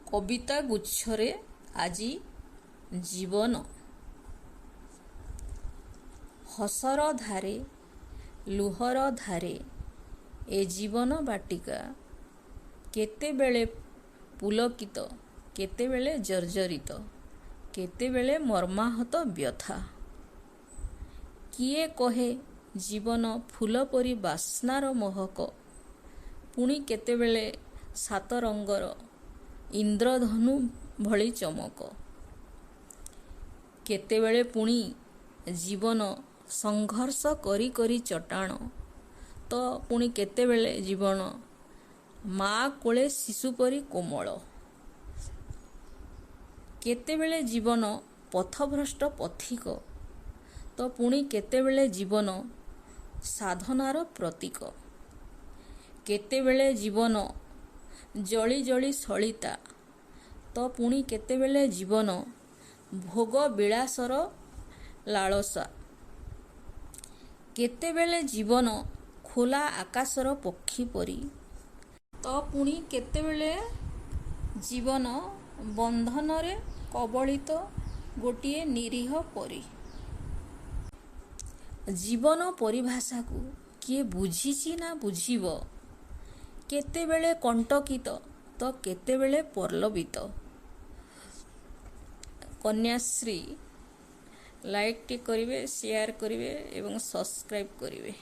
କବିତା ଗୁଚ୍ଛରେ ଆଜି ଜୀବନ। ହସର ଧାରେ, ଲୁହର ଧାରେ ଏ ଜୀବନ ବାଟିକା କେତେବେଳେ ପୁଲକିତ, କେତେବେଳେ ଜର୍ଜରିତ, କେତେବେଳେ ମର୍ମାହତ ବ୍ୟଥା। କିଏ କହେ ଜୀବନ ଫୁଲ ପରି ବାସ୍ନାର ମହକ, ପୁଣି କେତେବେଳେ ସାତ ରଙ୍ଗର ଇନ୍ଦ୍ରଧନୁ ଭଳି ଚମକ। କେତେବେଳେ ପୁଣି ଜୀବନ ସଂଘର୍ଷ କରି କରି ଚଟାଣ ତ ପୁଣି କେତେବେଳେ ଜୀବନ ମା କୋଳେ ଶିଶୁ ପରି କୋମଳ। କେତେବେଳେ ଜୀବନ ପଥଭ୍ରଷ୍ଟ ପଥିକ ତ ପୁଣି କେତେବେଳେ ଜୀବନ ସାଧନାର ପ୍ରତୀକ। କେତେବେଳେ ଜୀବନ ଜଳି ଜଳି ସଳିତା ତ ପୁଣି କେତେବେଳେ ଜୀବନ ଭୋଗ ବିଳାସର ଲାଳସା। କେତେବେଳେ ଜୀବନ ଖୋଲା ଆକାଶର ପକ୍ଷୀ ପରି ତ ପୁଣି କେତେବେଳେ ଜୀବନ ବନ୍ଧନରେ କବଳିତ ଗୋଟିଏ ନିରୀହ ପରି। ଜୀବନ ପରିଭାଷାକୁ କିଏ ବୁଝିଛି ନା ବୁଝିବ? କେତେବେଳେ କଣ୍ଟକିତ ତ କେତେବେଳେ ପଲ୍ଲବିତ। କନ୍ୟାଶ୍ରୀ, ଲାଇକ୍ଟି କରିବେ, ସେୟାର କରିବେ ଏବଂ ସବସ୍କ୍ରାଇବ୍ କରିବେ।